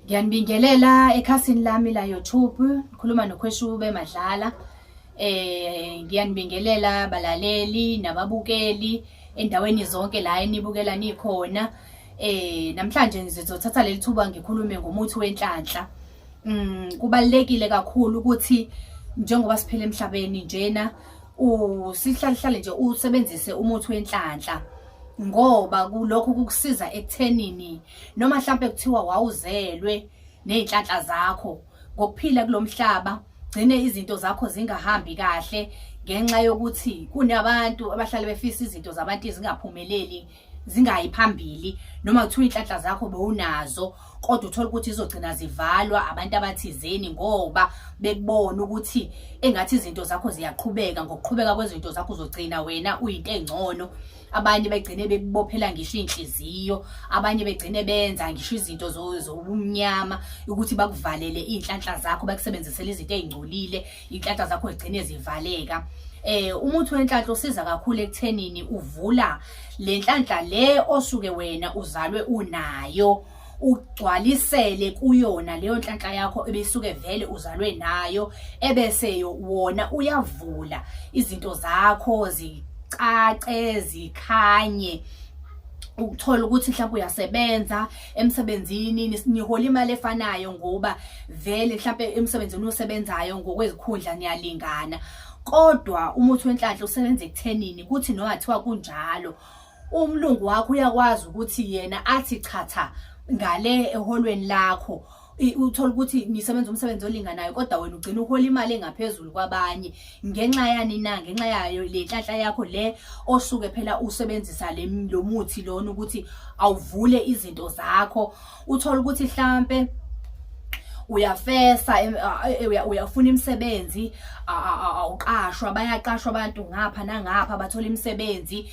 Ngiyanibingelela ekhasini lami la YouTube, ngikhuluma noKhweshube Madlala. Ngiyanibingelela balaleli nababukeli endaweni zonke la enibukela nikhona. Namhlanje ngizothatha leli thuba ngikhulume ngomuthi wenhlanhla. Kubalulekile kakhulu ukuthi njengoba siphila emhlabeni njena usihlale nje usebenzise umuthi wenhlanhla ngoba kulokho kukusiza ekuthenini noma mhlampe kuthiwa wawuzelwe nezinhlanhla zakho ngokuphila kulomhlaba gcine izinto zakho zingahambi kahle ngenxa yokuthi kunabantu abahlale befisa izinto zabantu zingaphumeleli zingayi phambili noma kuthiwa inhlanhla zakho bewunazo kodwa uthola ukuthi izogcina zivalwa abantu abathizeni ngoba bekubona ukuthi engathi izinto zakho ziyaqhubeka. Ngokuqhubeka kwezinto zakho uzogcina wena uyinto engcono. Abanye begcine bekubophela ngisho iy'nhliziyo, abanye begcine benza ngisho izinto zobumnyama ukuthi bakuvalele iy'nhlanhla zakho, bakusebenzisele izinto ey'ngcolile, iy'nhlanhla zakho zigcine zivaleka. Umuthi wenhlanhla usiza kakhulu ekuthenini uvula le nhlanhla le osuke wena uzalwe unayo, ugcwalisele kuyona leyo nhlanhla yakho ebisuke vele uzalwe nayo, ebese wona uyavula izinto zakho zicace zikhanye. Ukuthola ukuthi mhlawumbe uyasebenza emsebenzini, nihola imali efanayo ngoba vele mhlawumbe emsebenzini osebenzayo ngokwezikhundla niyalingana, kodwa umuthi wenhlanhla usebenza ekuthenini kuthi noma kuthiwa kunjalo umlungu wakho uyakwazi ukuthi yena athi chatha ngale eholweni lakho. Uthole ukuthi nisebenza umsebenzi olinganayo kodwa wena ugcina uhola imali engaphezulu kwabanye. Ngenxa yani na? Ngenxa yayo le nhlanhla yakho le osuke phela usebenzisa lo muthi lona ukuthi awuvule izinto zakho. Uthole ukuthi hlampe uyafesa, uyafuna imisebenzi, awuqashwa, bayaqashwa abantu ngapha nangapha bathola imisebenzi,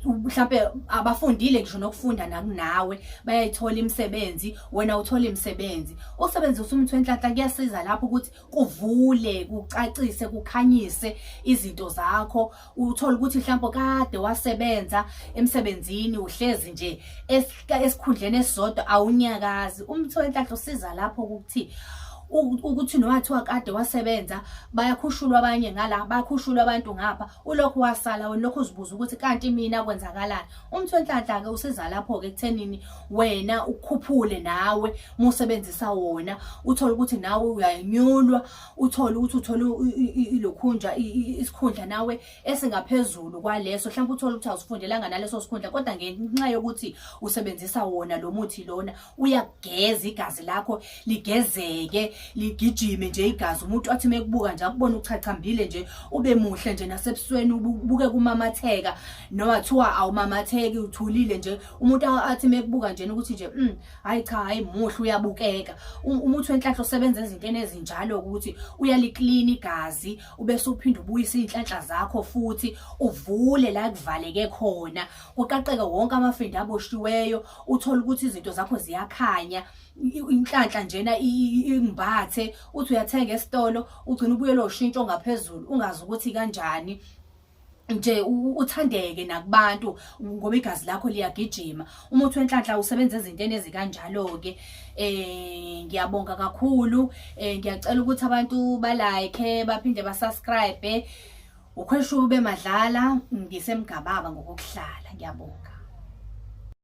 mhlampe abafundile ngisho nokufunda nakunawe bayayithola imisebenzi, wena uthola imisebenzi. Ukusebenzisa umuthi wenhlanhla kuyasiza lapho ukuthi kuvule, kucacise, kukhanyise izinto zakho. Uthole ukuthi mhlawumbe kade wasebenza emsebenzini, uhlezi nje esikhundleni esisodwa awunyakazi. Umuthi wenhlanhla usiza lapho ukuthi noma kuthiwa kade wasebenza, bayakhushulwa abanye ngala, bayakhushulwa abantu ngapha, ulokhu wasala wena lokhu uzibuza ukuthi kanti mina kwenzakalani. Umuthi wenhlanhla-ke usiza lapho-ke ekuthenini wena ukukhuphule nawe uma usebenzisa wona, uthole ukuthi nawe uyayinyulwa, uthole ukuthi uthole ilokhunja isikhundla nawe esingaphezulu kwaleso. Mhlawumbe uthole ukuthi awusifundelanga naleso sikhundla, kodwa ngenxa yokuthi usebenzisa wona lo muthi lona uyakugeza igazi lakho ligezeke, ligijime nje igazi. Umuntu athi mekubuka nje akubone uchachambile nje, ube muhle nje nasebusweni, ubuke kumamatheka, noma kuthiwa awumamatheki uthulile nje, umuntu athi mekubuka nje ukuthi nje hayi cha, hayi muhle, uyabukeka. Umuthi wenhlanhla usebenza ezintweni ezinjalo ukuthi uyaliklina igazi, ubese uphinde ubuyise iy'nhlanhla zakho futhi uvule la kuvaleke khona, kuqaqeke wonke amafindo aboshiweyo, uthole ukuthi izinto zakho ziyakhanya, inhlanhla njena ingimbathe. Uthi uyathenga esitolo ugcina ubuyelwe ushintsho ngaphezulu ungazi ukuthi kanjani nje, uthandeke nakubantu ngoba igazi lakho liyagijima. Umuthi wenhlanhla usebenza ezintweni ezikanjalo-ke. Ngiyabonga kakhulu, ngiyacela ukuthi abantu ba-like baphinde ba-subscribe. UKhweshube Madlala, ngisemgababa ngokuhlala. Ngiyabonga.